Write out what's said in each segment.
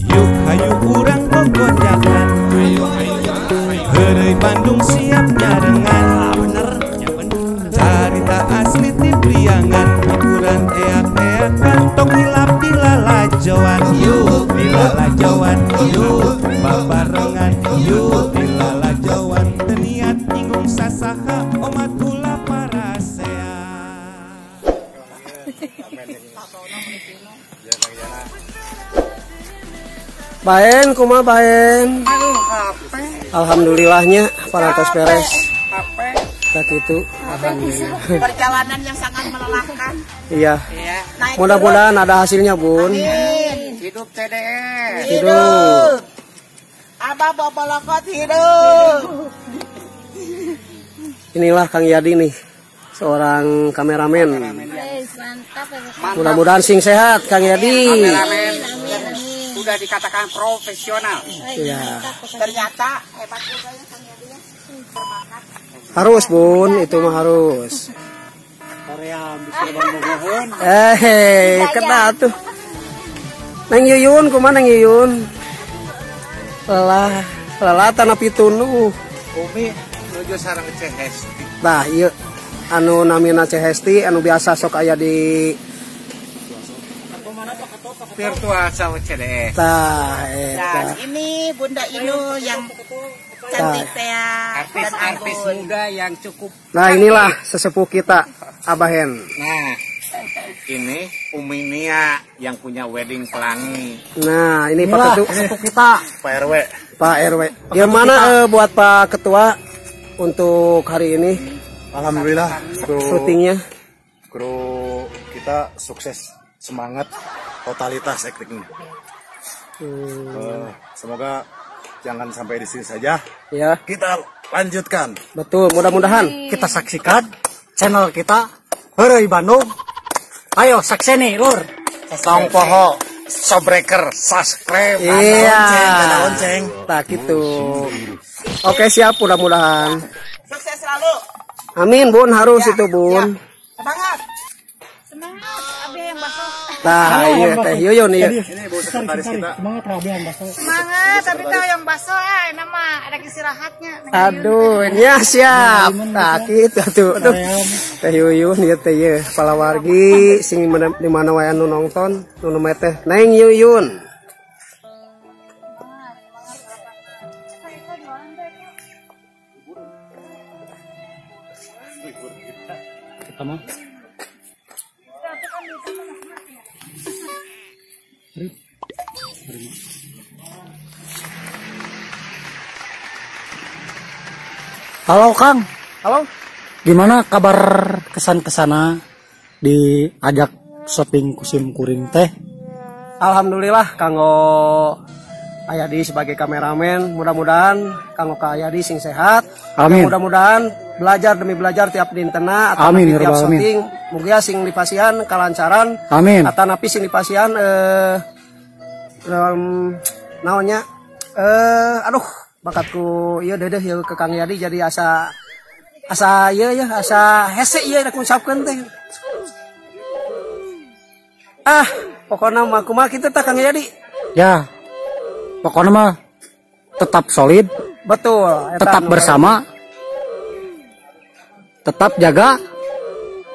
Yuk hayu urang gogojakan. Heureuy Bandung siap nyarengan. Carita asli ti Priangan, hiburan eak-eakan, tong hilap dilalajoan. Yuk dilalajoan, yuk babarengan, yuk dilalajoan. Teu niat nyinggung sasaha, omat ulah parasea. Baen kumaha baen? Alhamdulillahnya parantos beres. Tak itu, alhamdulillah. Perjalanan yang sangat melelahkan. Iya. Mudah-mudahan ada hasilnya, Bun. Amin. Hidup TDS. Hidup. Abah bobolokot hidup. Inilah Kang Yadi nih, seorang kameramen. Mudah-mudahan sing sehat Kang Yadi. Kameramen sudah dikatakan profesional. Iya. Ternyata hebat juga ya Kang Yadi ya. Berbakat. Harus Bun, itu mah harus. Korea bisa bobogohan. Kena tuh. Neng Yuyun, kumaha Neng Yuyun? Lelah, lelah tanah pitunu. Umi nuju sareng Cehesti. Nah, ieu anu namina Cehesti anu biasa sok aya di virtual sama CDS. Tah, eta. Dan ini Bunda Inu yang cantik teh. Artis-artis muda yang cukup. Nah, inilah sesepuh kita, Abahen. Nah, ini Umi Nia yang punya wedding pelangi. Nah, ini Pak Ketua sesepuh kita, Pak RW. Pak RW. Gimana buat Pak Ketua untuk hari ini? Alhamdulillah, syutingnya. Kru kita sukses, semangat, totalitas aktingnya. Semoga jangan sampai di sini saja. Ya. Kita lanjutkan. Betul, mudah-mudahan kita saksikan channel kita Heureuy Bandung. Ayo sakseni lur. Tong poho sobreker subscribe. Iya. Tanda lonceng. Tak gitu. Oke, siap, mudah-mudahan. Sukses selalu. Amin, Bun, harus ya, itu, Bun. Ya. Semangat. Semangat, Abi yang bakso. Nah, iya Teh Yuyun iya. Ini Bu sekretaris kita. Semangat Abi yang bakso. Semangat, tapi tahu yang bakso nama ada istirahatnya. Aduh, ya siap. Nah, gitu tuh. Aduh. Teh Yuyun ieu teh ieu palawargi sing di mana wae anu nonton, nu teh Neng Yuyun. Halo Kang. Halo. Gimana kabar kesan kesana diajak shopping kusim kuring teh? Alhamdulillah kanggo Ayadi sebagai kameramen, mudah-mudahan kanggo Kak Ayadi sing sehat. Amin. Mudah-mudahan belajar demi belajar tiap dintena atau amin, tiap syuting, mugia sing dipasihan kalancaran. Amin. Atanapi sing dipasihan naonnya aduh bakatku ieu dedeh ieu ke Kang Yadi jadi asa asa ieu ya asa hese ieu rek ngucapkeun teh. Ah, pokona mah kumaha kitu tah Kang Yadi? Ya. Pokoknya mah tetap solid, betul, tetap bersama, tetap jaga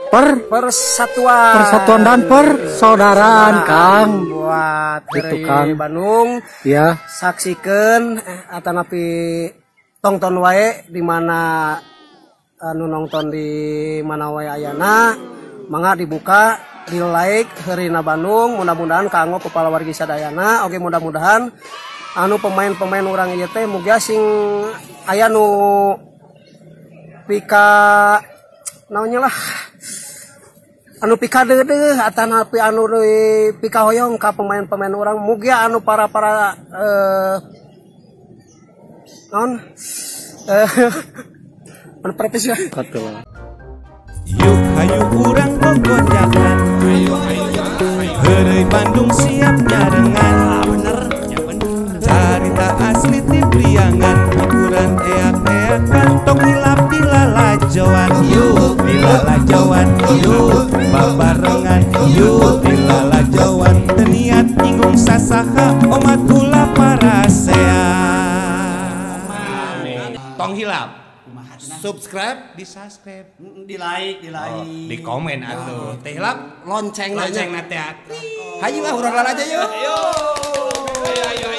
persatuan, persatuan dan persaudaraan, Kang. Buat gitu, Kang. Bandung, ya. Saksikan atanapi tongton wae di mana anu nonton di mana wae ayana, mangga dibuka, di like Heureuy Bandung, mudah-mudahan kanggo kepala wargi sadayana, oke mudah-mudahan anu pemain-pemain urang ieu teh mugia sing aya nu pika naonnya lah anu pika deudeuh atanapi anu pika hoyong ka pemain-pemain urang mugia anu para-para naon anu profesional. Yuk hayu urang gogojakan. Heureuy Bandung siap nyarengan. Carita asli ti Priangan, hiburan eak-eakan, tong hilap dilalajoan. Yuk dilalajoan, yuk babarengan, yuk dilalajoan. Teu niat nyinggung sasaha, omat ulah Tong hilap. Kumaha cenah? Subscribe, di subscribe. Di like, di like. Oh, di komen atuh. Teh hilap Lonceng lonceng nanya. na teh. Hayu ah, urang lalajo yuk. Ayo. Ayo ayo.